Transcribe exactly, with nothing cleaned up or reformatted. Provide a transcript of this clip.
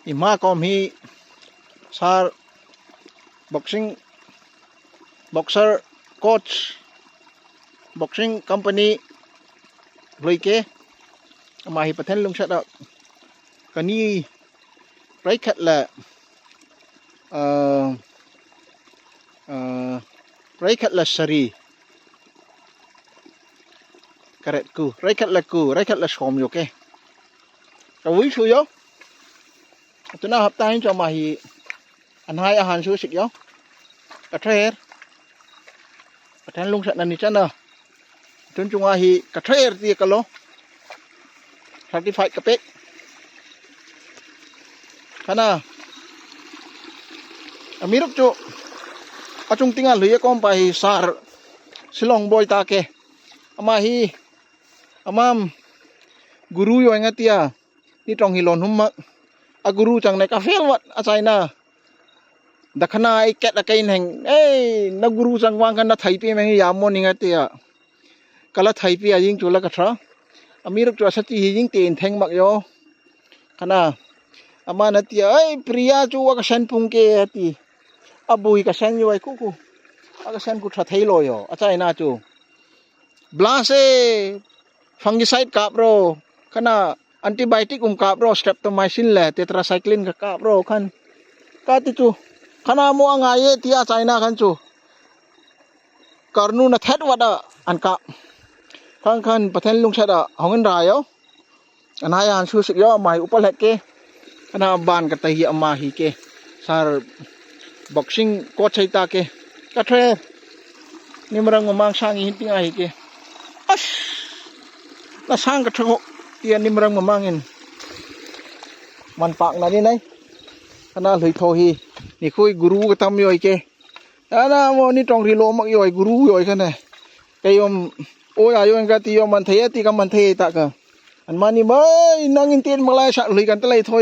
Ima kom hi sar boxing, boxer coach, boxing company hloi ke. Ama hi pathen lungsat a kani rai khat la, eh, eh, rai khat la sari. Karet ku, rai khat la ku, rai khat la som yo ke. Ka vui su yo. Tuna hapta hin cho ama hi anhai ahan su sik yo. Ka ther. Pathen lungsat na ni chana. Tun chunga hi ka ther ti ka lo. Certified ka pek. Kana. Amiruk chu. Achung tinga hloi a kom pa hi sar. Silong boy ta ke. Ama hi. Amam. Guru yo nga tia. Ni tong hi lon hum mak. A guru chang ne ka fel wat a China. Da khana ai ket a kain heng. Ei, na guru chang wang kan na thai pi meng ya mo ni nga tia. Ka la thai pi a ying chu la ka tra. Amiruk chu a sa ti hi ying te in theng mak yo. Kana. Ama na tia, ei, Priya chu wa ka sen pung ke ti. A bui ka sen yo ai ku ku. A ka sen ku tra thei lo yo. A China chu. Blase, fungicide kap ro, kana antibiotic um kap ro, streptomycin le tetracycline ka kap ro khan. Ka ti chu, kana mo anga ye tia China khan chu. Karnu na thet wada an kap. Khan khan pathen lungsat a hong in ra yo. Anhai an su sik yo ama hi upa lek ke. Ana ban ka ta hi ama hi ke. Sar boxing coach hai ta ke. Ka the. Nimrang mamang sang hin ting a hi ke. As. Na sang ka tho. Tia nimrang mamang in. Man pak na ni nai. Ana hloi tho hi. Ni khui guru ka tam yo hi ke. Ana mo ni tong ri lo mak yo hi guru yo hi ka ne. Ka yom. Oi ayo ka ti yo man thei ti ka man thei ta ka. An mani mai nang in tin malai sa hloi kan ta lai tho yo.